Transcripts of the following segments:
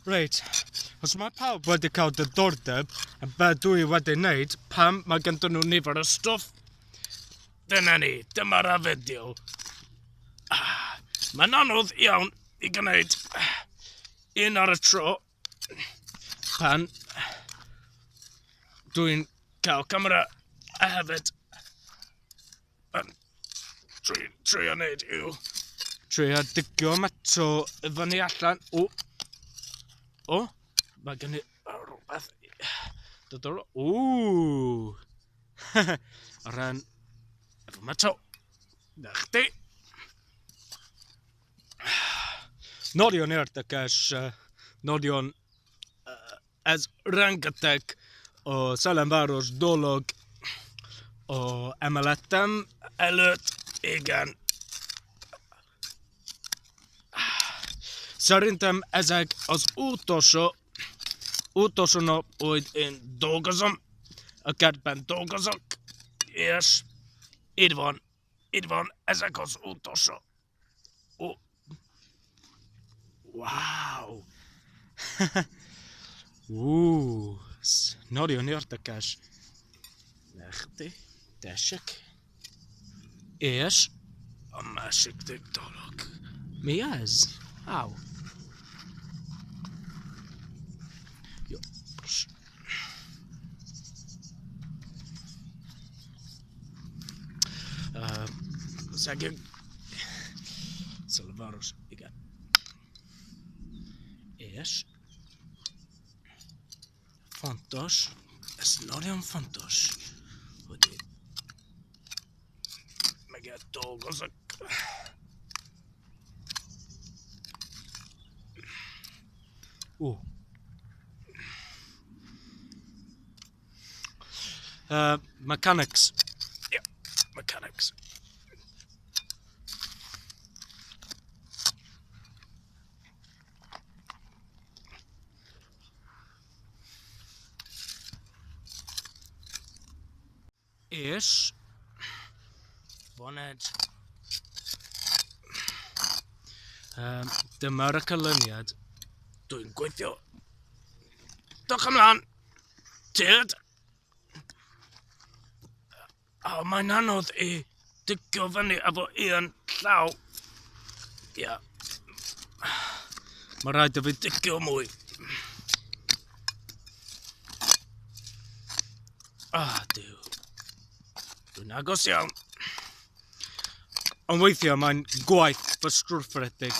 Reit, os mae pawb wedi cael diddordeb yn be dwi wedi wneud, pam mae ganddyn nhw nifer o stwff? Dyna ni, dyma'r fideo. Mae'n anodd iawn i gwneud un ar y tro pan dwi'n cael camera a hefyd yn trio wneud yw trio digio meto i fyny allan. O! O! Mae gen i rhywbeth dod o'r... O! Ar ran efo meto. Na chdi. Nagyon érdekes, nagyon ez rengeteg a Szellemváros dolog a emelettem előtt, igen. Szerintem ezek az utolsó nap, hogy én dolgozom, a kertben dolgozok, és itt van, ezek az utolsó. Oh. Wow! Ez nagyon érdekes. Lehti, tessék. És a másik dolog. Mi ez? Wow. Jó. Szegény. Szellemváros, igen. És fontos, ez nagyon fontos, hogy én meg dolgozok. Mechanics. Yeah, mechanics. És van egy dyma'r canlyniad. Dwi'n gweithio. Dewch ymlaen. Tyd. O, mae'n anodd i digio fyny efo un llaw. Ia. Mae rhaid i fi digio mwy. Ah, Duw. Dwi'n agos iawn. Ond weithiau mae'n gwaith fy strwythuredig.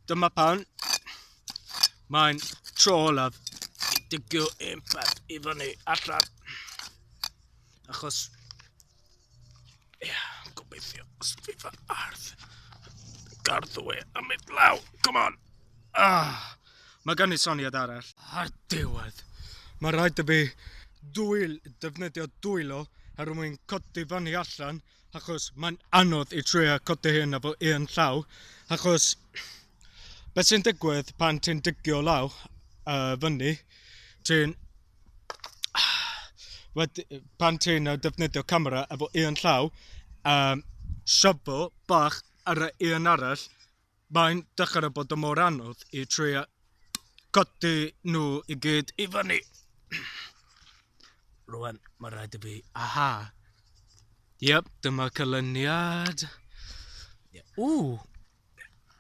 Dyma pan mae'n tro olaf i digio un peth i fyny allan. Achos, ia, gobeithio, os fi fy ardd, garddwy am mynd law, come on! Ah, mae gen i syniad arall. Ar diwedd, mae rhaid i fi defnyddio dwylo er mwyn codi fyny allan, achos mae'n anodd i trio codi hyn efo un llaw, achos beth sy'n digwydd pan ti'n digio law fyny, ti'n pan ti'n defnyddio camera efo un llaw, shovel bach ar y un arall, mae'n dechrau bod yn mor anodd i trio codi nhw i gyd i fyny. Rwan, mae rhaid i fi, aha. Yep, dyma canlyniad. Ww,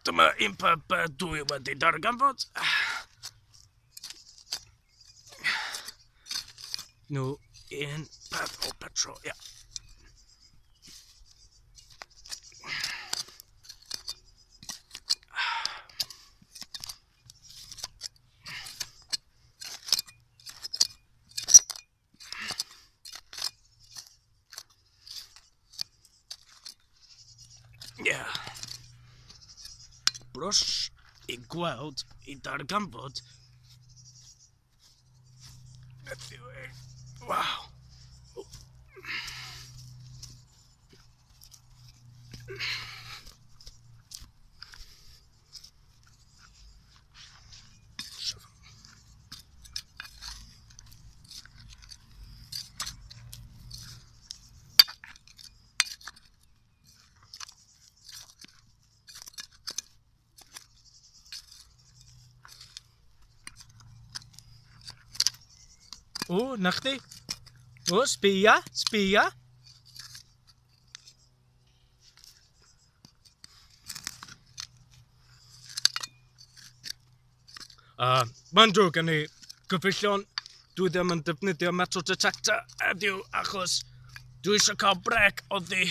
dyma un peth dwi wedi darganfod. Nhw, un peth o petrol, ia. Yeah. Brush i gweld, i darganfod beth yw e. Wow. O, na chdi. O, sbia, sbia. Mae'n drwg gen i, gyfeillion, dwi ddim yn defnyddio metal detector heddiw achos dwi eisiau cael brec oddi.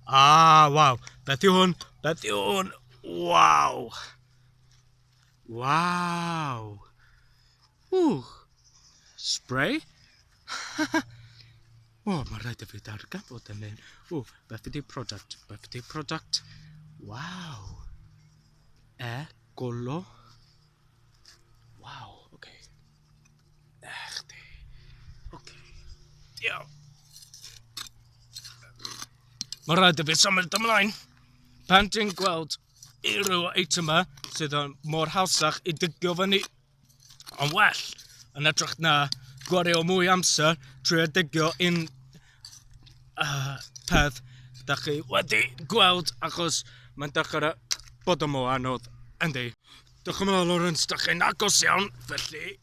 Ah, waw, beth yw hwn? Beth yw hwn? Waw! Waw! Ww! Spray? O, mae rhaid i fi darganfod yn hyn. O, beth ydy product? Beth ydy product? Waw! E, golo. Waw, oce. Okay. Ech di. Oce. Okay. Iawn. Mae rhaid i fi symud ymlaen. Pan ti'n gweld unrhyw eitemau sydd yn mor hawsach i digio fyny yn well yn edrych na gwario mwy amser trio digio un peth da chi wedi gweld achos mae'n dechrau bod yn mor anodd, yndi. Diolch yn fawr Lawrence, da chi'n agos iawn, felly...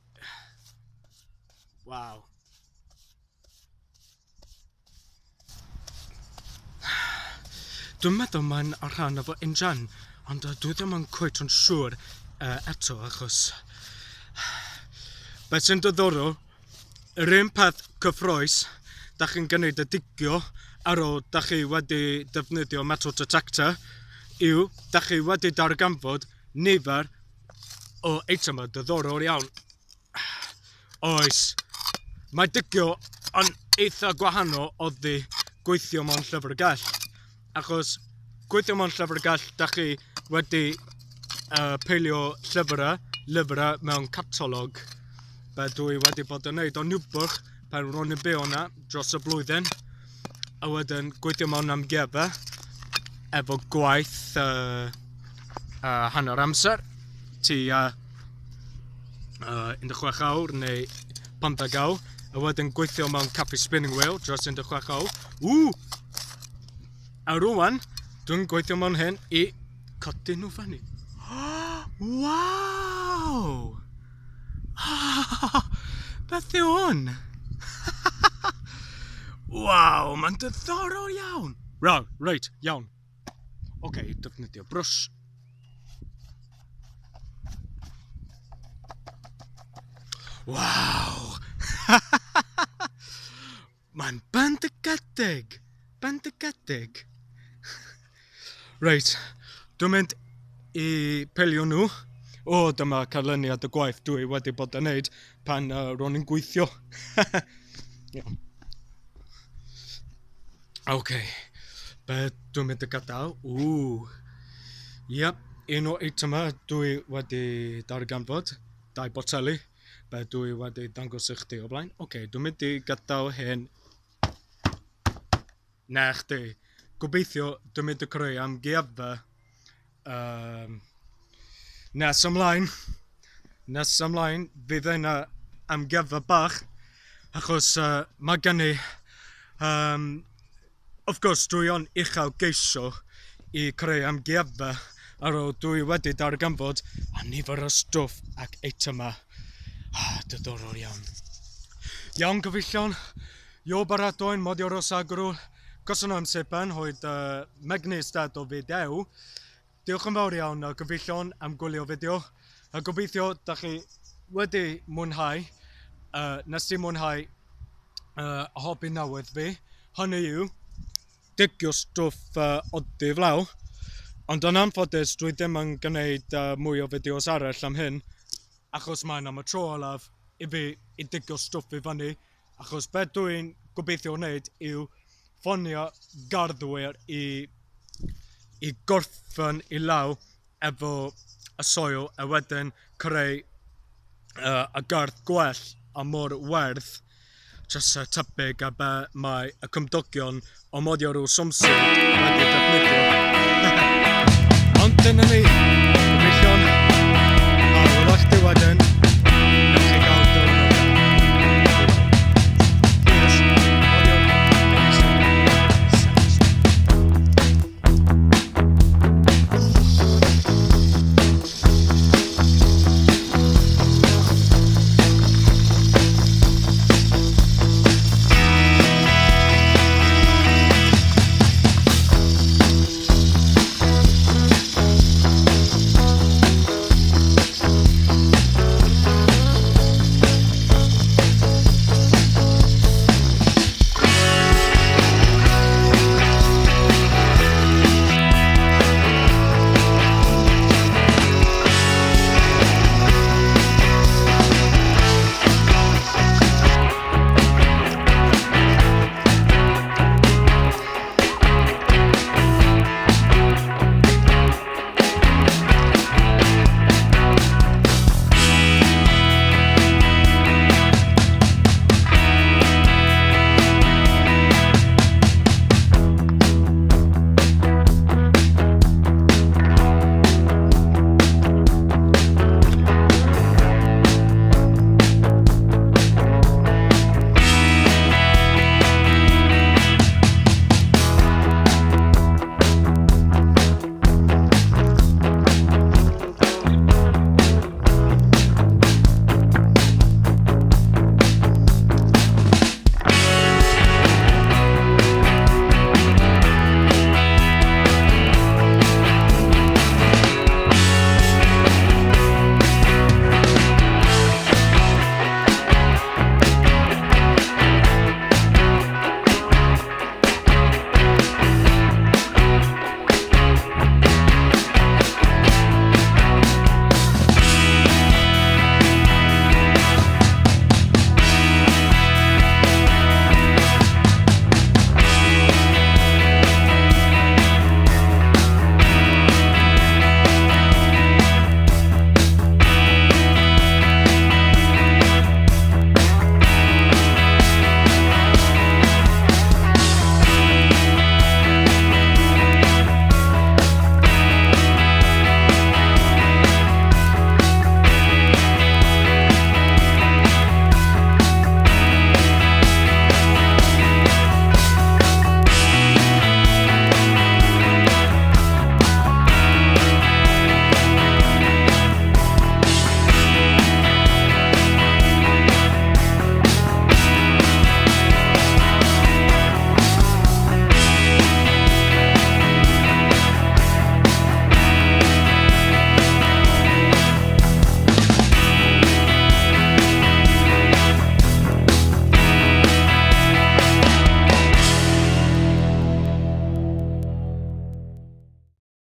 Waw. Dwi'n meddwl mae'n rhan o fy injan, ond dwi ddim yn cweit yn siŵr eto achos... Beth sy'n diddorol, yr un peth cyffrous da chi'n gwneud y digio ar ôl da chi wedi defnyddio metal detector yw da chi wedi darganfod nifer o eitemau diddorol iawn. Oes. Mae digio yn eitha gwahanol oddi gweithio mewn llyfrgell. Achos gweithio mewn llyfrgell, da chi wedi peilio llyfrau, lyfrau mewn catalog. Be dwi wedi bod yn neud o Niwbwrch pan ro'n i'n byw yna dros y blwyddyn. A wedyn gweithio mewn amgueddfa efo gwaith hanner amser. Tua 16 awr neu 15 awr. A wedyn gweithio mewn caffi spinning wheel dros 16 awr. Ww! A rwan, dwi'n gweithio mewn hyn i codi nhw fyny. Waw! Beth yw hwn? Waw, mae'n diddorol iawn. Ra, reit, iawn. Oce, okay, defnyddio brwsh. Waw! Mae'n bendigedig! Bendigedig! Reit, dwi'n mynd i pelio nhw. O, dyma canlyniad y gwaith dwi wedi bod yn neud pan ro'n i'n gweithio. Iawn. Oce, be dwi'n mynd i gadael? Ww. Iep, un o eitemau dwi wedi darganfod, dau boteli, be dwi wedi dangos i chdi o blaen. Oce, dwi'n mynd i gadael hyn. Na chdi. Gobeithio dwi'n mynd i creu amgueddfa nes ymlaen. Nes ymlaen, fydd yna amgueddfa bach, achos mae gen i, of course, dwi o'n uchelgeisio i creu amgueddfa ar ôl dwi wedi darganfod a nifer o stwff ac eitemau. Ah, diddorol iawn. Iawn, gyfeillion, jo baratoin modio sagrw, Köszönöm szépen, hogy megnézted a videó. Diolch yn fawr iawn gyfeillion am gwylio fideo. A gobeithio da chi wedi mwynhau, nes i mwynhau hobi newydd fi. Hynny yw, digio stwff oddi flaw. Ond yn anffodus, dwi ddim yn gwneud mwy o fideos arall am hyn, achos mae'n am y tro olaf i fi i digio stwff i fyny. Achos beth dwi'n gobeithio wneud yw ffonio garddwyr i gorffen i law efo y soil a wedyn creu y gardd gwell a mor werdd jyst y tebyg a be mae y cymdogion o Modiwr Somsud wedi defnyddio. Ond dyna ni, gobeithio'n.